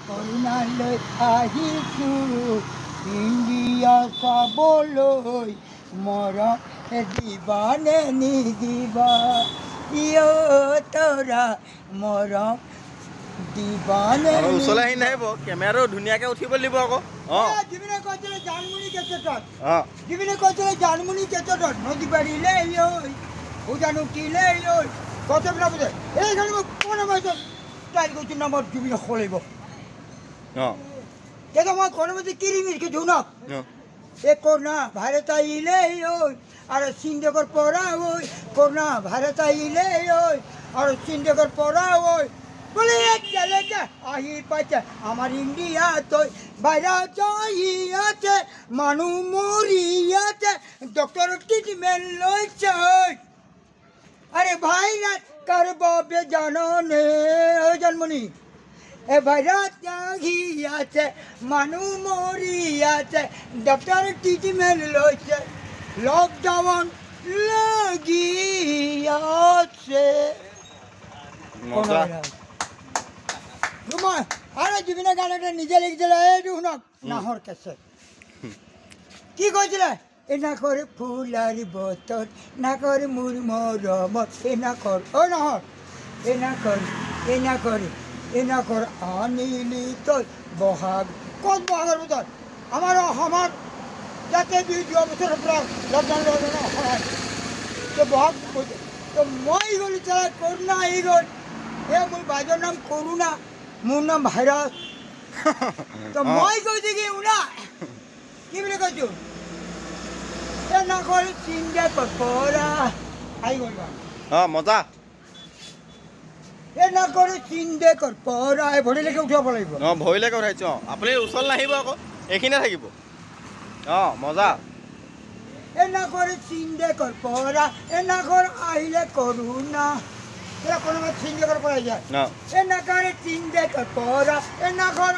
কৰোণালৈ আহিছো ইণ্ডিয়া চাবলৈ, মৰম দিবানে নিদিবা ইয় তৰা, মৰম দিবানে? ওচৰলৈ আহি নাহিব, কেমেৰাটো ধুনীয়াকৈ উঠিব লাগিব আকৌ। যিপিনে কৈছিলে জানমণি কেছেটত, যিপিনে কৈছিলে জানমণি কেছেটত, নদী বাঢ়িলে ঐ উজান উঠিলে ঐ গছে বোলে। এইখানে মই কোন তাই কৈছো নামৰ জুবিনে খলিব। তেতিয়া মই কোনোমতে কিৰিমিৰকে ধুনক এ কৰোণা ভাইৰাছ আহিলে ঐ আৰু চিন্দেকৰ পৰা ঐ, কৰোণা ভাইৰাছ আহিলে ঐ আৰু চিন্দেকৰ পৰা ঐ বলে কেলেকে আহি পাইছে আমাৰ ইণ্ডিয়াত, ভাইৰাছ আহিছে, মানুহ মৰিয়াছে, ডক্টৰ ট্ৰিটমেণ্ট লৈছে। আৰে ভাইৰাস কাৰ বাবে জানো নে জন্মনি? এ ভাইৰাস আহিয়াছে, মানুহ মৰিয়াছে, ডক্টৰ ট্ৰিটমেণ্ট লৈছে, লকডাউন লাগিয়াছে। আৰে জুবিনৰ গান এটা নিজে লিখিছিলে, এইটো শুনক, নাহৰ কেছে কি কৈছিলে? এ নাকৰ ফুলাৰ বতৰ, নাকৰ মোৰ মৰমত, এ নাকৰ অ নাহৰ, এ নাকৰ, এ নাকৰ, এ নাকৰ আনিলি তই বহাগ, ক'ত বহাগৰ বতৰ? আমাৰ অসমত যাতে 2 যোৱা বছৰৰ পৰা লকডাউন লকডাউন হয় তো বহাগ তো। মই গ'লো চালা, কৰোণা আহি গ'ল। এই মোৰ বাইদেউৰ নাম কৰোণা, মোৰ নাম ভাইৰাছ। তো মই কৈছোঁ কি শুনা, কি বুলি কৈছোঁ? এ নাকৰ চিন্তা পৰা আহি গ'ল। অঁ, মজা। এ নাকৰ চিন্তা পৰা এই ভৰিলৈকে উঠাব লাগিব। অঁ, ভৰিলৈকে উঠাইছোঁ। অঁ, আপুনি ওচৰলৈ নাহিব আকৌ, এইখিনিয়ে থাকিব। অঁ, মজা। এ নাকৰ চিন্দেকৰ পৰা, এ নাকৰ আহিলে কৰোণা, কোনোবা চিন্দেকৰ পৰা যায়। এ নাকৰ চিন্দেকৰ পৰা, এ নাকৰ